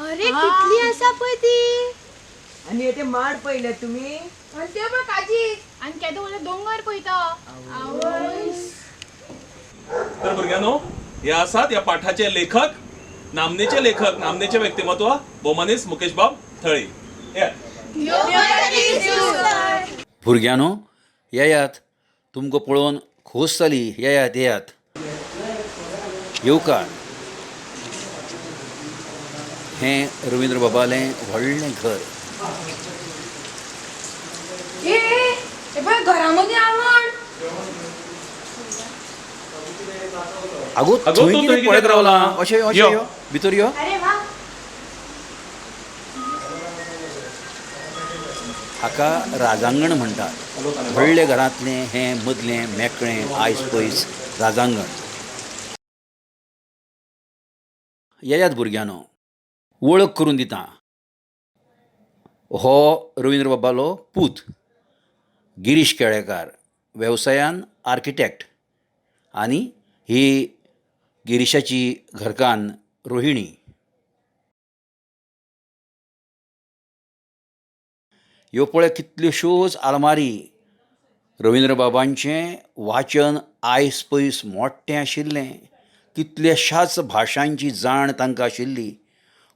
अरे कितली आसा पळय ती. आनी ते माड पळयले तुमी? आनी ते पळय काजी आनी केदो व्हडलो दोंगर पळय तो. तर भुरग्यांनो, हे आसात ह्या पाठाचे लेखक, नामनेचे लेखक, नामनेचे व्यक्तिमत्व भोवमानेस्त मुकेशबाब थळी. भुरग्यांनो येयात, तुमकां पळोवन खोस जाली. येयात येयात, येवकार. हें रवींद्र बाबालें व्हडलें घर. घरा मदीं आवण. आगो अगो थंय तूं कितें थंय पळयत कित्याक रावलां? रावला? अशें अशें यो. यो भितर यो. अरे वा. हाका राजांगण म्हणटात. व्हडले घरांतलें हें मदलें मेकळें आयस पयस राजांगण. येयात भुरग्यांनो, वळख करून दिता. हो रवींद्र बाबालो पूत गिरीश केळेकार, वेवसायान आर्किटॅक्ट, आनी ही गिरीशाची घरकान्न रोहिणी. ह्यो पळय कितल्योश्योच आलमारी. रवींद्र बाबांचें वाचन आयस पयस मोठें आशिल्लें. कितल्याशाच भाशांची जाण तांकां आशिल्ली.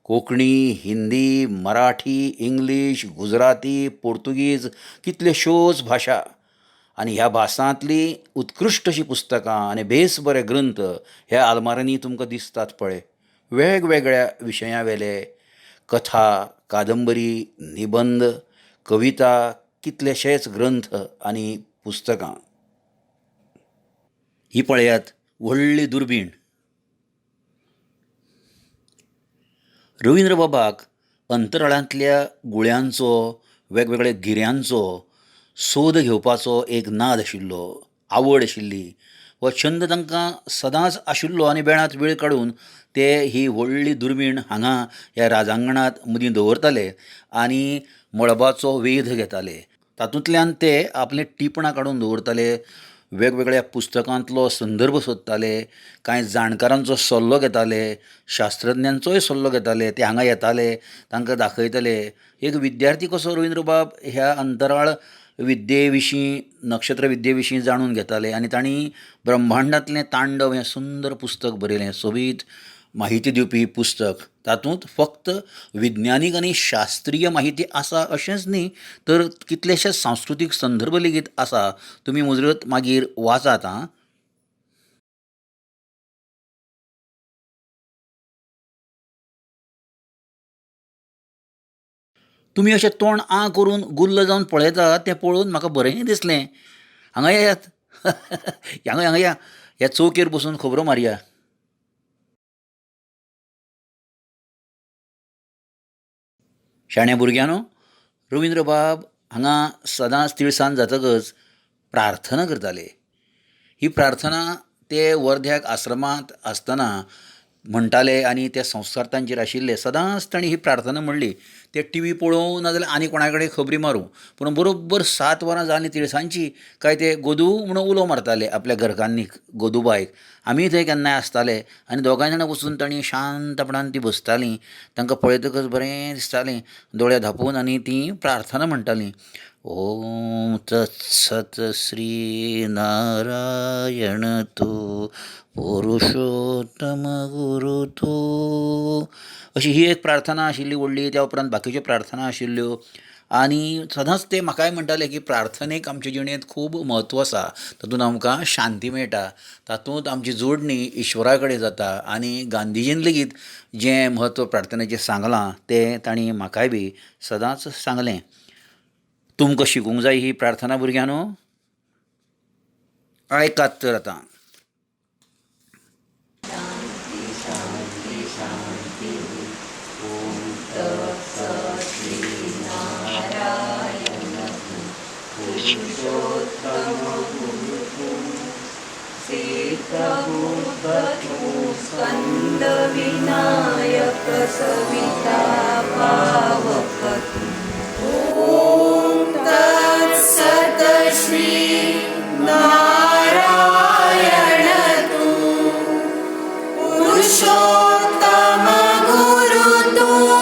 कोंकणी, हिंदी, मराठी, इंग्लीश, गुजराती, पुर्तुगीज, कितल्योश्योच भाशा. आनी ह्या भासांतलीं उत्कृश्ट अशीं पुस्तकां आनी बेस बरे ग्रंथ ह्या आलमारांनी तुमकां दिसतात पळय. वेगवेगळ्या विशयां वेले कथा, कादंबरी, निबंद, कविता, कितलेशेच ग्रंथ आनी पुस्तकां. ही पळयात व्हडली दुर्बीण. रवींद्र बाबाक अंतराळांतल्या गुळ्यांचो, वेगवेगळ्या गिऱ्यांचो सोद घेवपाचो एक नाद आशिल्लो, आवड आशिल्ली. हो छंद तांकां सदांच आशिल्लो आनी वेळांत वेळ काडून ते ही व्हडली दुर्बीण हांगा ह्या राजांगणांत मदीं दवरताले आनी मळबाचो वेध घेताले. तातूंतल्यान ते आपलीं टिपणां काडून दवरताले, वेगवेगळ्या पुस्तकांतलो संदर्भ सोदताले, कांय जाणकारांचो सल्लो घेताले, शास्त्रज्ञांचोय सल्लो घेताले. ते हांगा येताले, तांकां दाखयताले. एक विद्यार्थी कसो रवींद्रबाब ह्या अंतराळ विद्ये विशीं, नक्षत्र विद्ये विशीं जाणून घेताले आनी तांणी ब्रह्मांडांतलें तांडव हें सुंदर पुस्तक बरयलें, सोबीत माहिती दिवपी पुस्तक. तातूंत फक्त विज्ञानीक आनी शास्त्रीय माहिती आसा अशेंच न्ही, तर कितलेशेच सांस्कृतीक संदर्भ लेगीत आसा. तुमी मुजरत मागीर वाचात आं. तुमी अशें तोंड आं करून गुल्ल जावन पळयतात तें पळोवन म्हाका बरें दिसलें. हांगा येयात, हांगा हांगा या, ह्या चौकेर बसून खबरो मारया. शाण्या भुरग्यांनो, रवींद्रबाब हांगा सदांच तिळसान जातकच प्रार्थना करताले. ही प्रार्थना ते वर्ध्याक आश्रमांत आसतना म्हणटाले आनी ते संस्कार तांचेर आशिल्ले. सदांच तांणी ही प्रार्थना म्हणली. ते टी व्ही पळोवं नाजाल्यार आनी कोणा कडेन खबरी मारूं, पूण बरोबर 7 वरां जालीं तिळसांजची काय ते गोदू म्हणून उलो मारताले आपल्या घरकान्नीक, गोदूबायक. आमी थंय केन्नाय आसताले आनी दोगांय जाणां वचून तांणी शांतपणान ती बसतालीं. तांकां पळयतकच बरें दिसतालें, दोळे धांपून, आनी तीं प्रार्थना म्हणटालीं. ओम तत्सत श्री नारायण तूं पुरुषोत्तम गुरू तूं, अशी ही एक प्रार्थना आशिल्ली व्हडली. त्या उपरांत बाकीच्यो प्रार्थना आशिल्ल्यो. आनी सदांच ते म्हाकाय म्हणटाले की प्रार्थनेक आमचे जिणेंत खूब म्हत्व आसा, तातूंत आमकां शांती मेळटा, तातूंत आमची जोडणी इश्वरा कडेन जाता. आनी गांधीजीन लेगीत जें म्हत्व प्रार्थनेचें सांगलां तें तांणी म्हाकाय बी सदांच सांगलें. तुमकां शिकूंक जाय ही प्रार्थना भुरग्यांनो? आयकात तर आतां. स्कंद विनायक सविता पावक तूं. ॐ तत्सत् श्री नारायण तूं, पुरुषोत्तम गुरु तूं.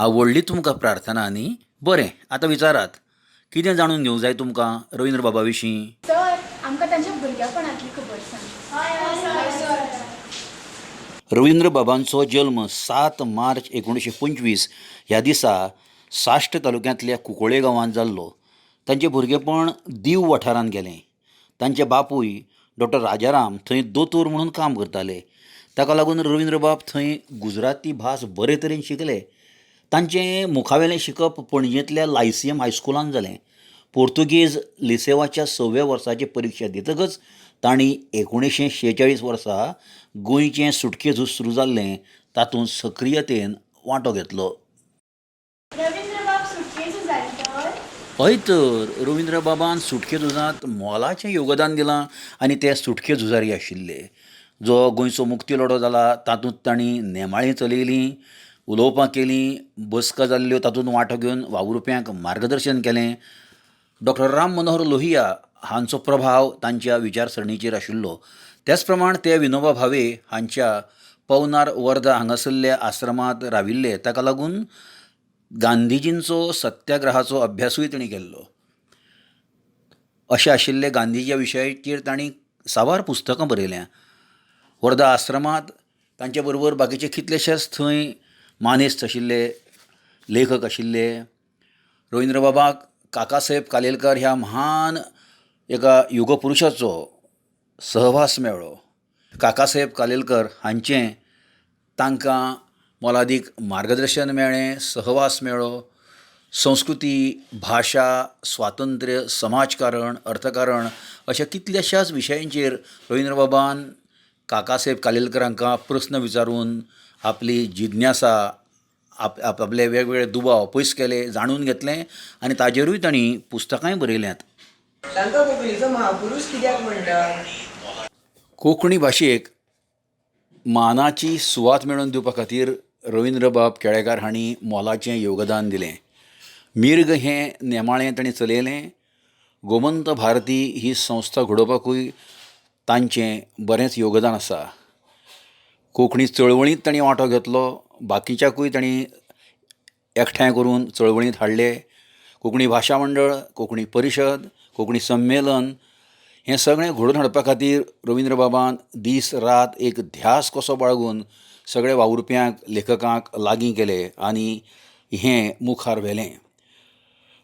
आवडली तुमकां प्रार्थना न्ही? बरें, आतां विचारात, कितें जाणून घेवंक जाय तुमकां रवीन्द्र बाबा विशीं? सर, आमकां तांच्या भुरग्यापणांतली खबर सांग. रवीन्द्र बाबांचो जल्म 7 मार्च 1925 ह्या दिसा साश्ट तालुक्यांतल्या कुंकळ्ळे गांवांत जाल्लो. तांचें भुरगेपण दीव वाठारांत गेलें. तांचे बापूय डॉक्टर राजाराम थंय दोतोर म्हणून काम करताले. ताका लागून रवीन्द्रबाब थंय गुजराती भास बरे तरेन शिकले. तांचें मुखावेलें शिकप पणजेंतल्या लायसियम हायस्कुलांत जालें. पुर्तुगेज लिसेवाच्या सव्या वर्साची परिक्षा दितकच तांणी 1946 वर्सा गोंयचें सुटके झूज सुरू जाल्लें तातूंत सक्रियतेन वांटो घेतलो. रवीन्द्रबाब सुटके झुजारी तर? हय तर, रवीन्द्रबाबान सुटके झुजांत मोलाचें योगदान दिलां आनी ते सुटके झुजारी आशिल्ले. जो गोंयचो मुक्ती लडो जाला तातूंत तांणी नेमाळीं चलयलीं, उलोवपां केलीं, बसका जाल्ल्यो तातूंत वांटो घेवन वावुरप्यांक मार्गदर्शन केलें. डॉक्टर राम मनोहर लोहिया हांचो प्रभाव तांच्या विचारसरणीचेर आशिल्लो. त्याच प्रमाण ते विनोबा भावे हांच्या पवनार वर्धा हांगासरल्या आश्रमांत राविल्ले. ताका लागून गांधीजींचो सत्याग्रहाचो अभ्यासूय तांणी केल्लो. अशें आशिल्ले गांधीच्या विशयाचेर तांणी साबार पुस्तकां बरयल्यां. वर्धा आश्रमांत तांचे बरोबर बाकीचे कितलेशेच थंय मानेस्त आशिल्ले, लेखक आशिल्ले. रवीन्द्रबाबाक काकासाहेब कालेलकर ह्या म्हान एका युगपुरुशाचो सहवास मेळ्ळो. काकासाहेब कालेलकर हांचें तांकां मोलादीक मार्गदर्शन मेळ्ळें, सहवास मेळ्ळो. संस्कृती, भाशा, स्वातंत्र्य, समाजकारण, अर्थकारण अश्या कितल्याश्याच विशयांचेर रवीन्द्रबाबान काकासाहेब कालेलकर हांकां प्रस्न विचारून आपली जिज्ञासा, आपले वेगवेगळे दुबाव पयस केले, जाणून घेतलें आनी ताजेरूय तांणी पुस्तकांय बरयल्यांत. तांकां कोंकणीचो महापुरूस कित्याक म्हणटा? कोंकणी भाशेक मानाची सुवात मेळोवन दिवपा खातीर रवीन्द्रबाब केळेकार हांणी मोलाचें योगदान दिलें. मीर्ग हें नेमाळें तांणी चलयलें. गोमंत भारती ही संस्था घडोवपाकूय तांचें बरेंच योगदान आसा. कोंकणी चळवळींत तांणी वांटो घेतलो. बाकीच्याकूय तांणी एकठांय करून चळवळींत हाडले. कोंकणी भाशा मंडळ, कोंकणी परिशद, कोंकणी संमेलन हें सगळें घडोवन हाडपा खातीर रवीन्द्रबाबान दीस रात एक ध्यास कसो बाळगून सगळे वावुरप्यांक, लेखकांक लागीं केले आनी हें मुखार व्हेलें.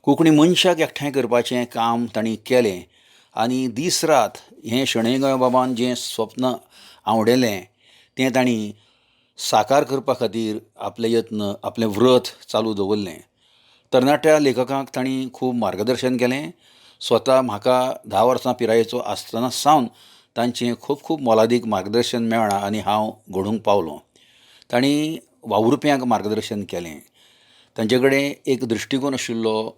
कोंकणी मनशाक एकठांय करपाचें काम तांणी केलें आनी दीस रात हें शणै गोंयबाबान जें स्वप्न आंवडेलें तें तांणी साकार करपा खातीर आपले यत्न, आपलें व्रत चालू दवरलें. तरणाट्या लेखकांक तांणी खूब मार्गदर्शन केलें. स्वता म्हाका 10 वर्सां पिरायेचो आसतना सावन तांचें खूब खूब मोलादीक मार्गदर्शन मेळ्ळां आनी हांव घडूंक पावलों. तांणी वावुरप्यांक मार्गदर्शन केलें. तांचे कडेन एक दृश्टीकोन आशिल्लो,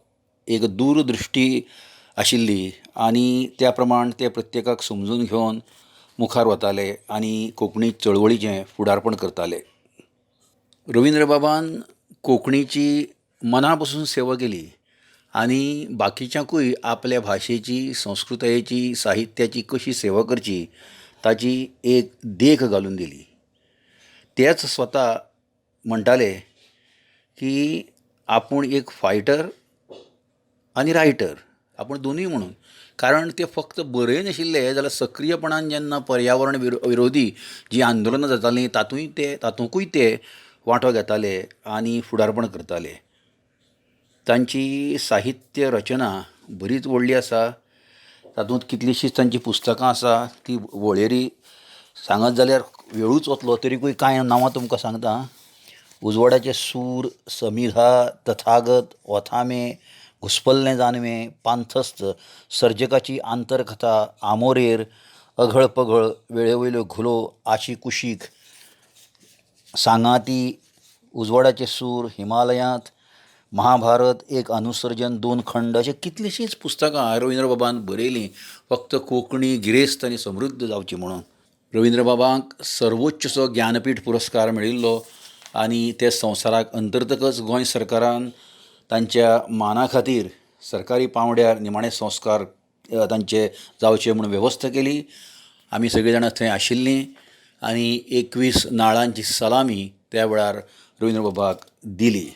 एक दूरदृश्टी आशिल्ली आनी त्या प्रमाण ते प्रत्येकाक समजून घेवन मुखार वताले आनी कोंकणी चळवळीचें फुडारपण करताले. रवीन्द्रबाबान कोंकणीची मना पसून सेवा केली आनी बाकीच्यांकूय आपल्या भाशेची, संस्कृतायेची, साहित्याची कशी सेवा करची ताची एक देख घालून दिली. तेच स्वता म्हणटाले की आपूण एक फायटर आनी रायटर, आपूण दोनूय म्हणून. कारण ते फक्त बरयनाशिल्ले जाल्यार सक्रीयपणान जेन्ना पर्यावरण विरोधी जीं आंदोलनां जातालीं तातूंय ते तातुंकूय ते वांटो घेताले आनी फुडारपण करताले. तांची साहित्य रचना बरीच व्हडली आसा. तातूंत कितलींशींच तांचीं पुस्तकां आसा. ती वळेरी सांगत जाल्यार वेळूच वतलो, तरीकूय कांय नांवां तुमकां सांगता. उजवाडाचे सूर, समिधा, तथागत, ओथांबे, घुस्पल्लें जानवें, पांथस्थ, सर्जकाची आंतरकथा, आमोरेर, अघळ पघळ, वेळेवयल्यो घुलो, आशी कुशीक, सांगाती, उजवाडाचे सूर, हिमालयांत, महाभारत, एक अनुसर्जन, 2 खंड अशें कितलींशींच पुस्तकां रवीन्द्रबाबान बरयलीं फक्त कोंकणी गिरेस्त आनी समृद्ध जावची म्हणून. रवीन्द्रबाबांक सर्वोच्चसो ज्ञानपीठ पुरस्कार मेळिल्लो आनी ते संवसाराक अंतरतकच गोंय सरकारान तांच्या माना खातीर सरकारी पांवड्यार निमाणे संस्कार तांचे जावचे म्हूण वेवस्था केली. आमी सगळीं जाणां थंय आशिल्लीं आनी 21 नाळांची सलामी त्या वेळार रवीन्द्रबाबाक दिली.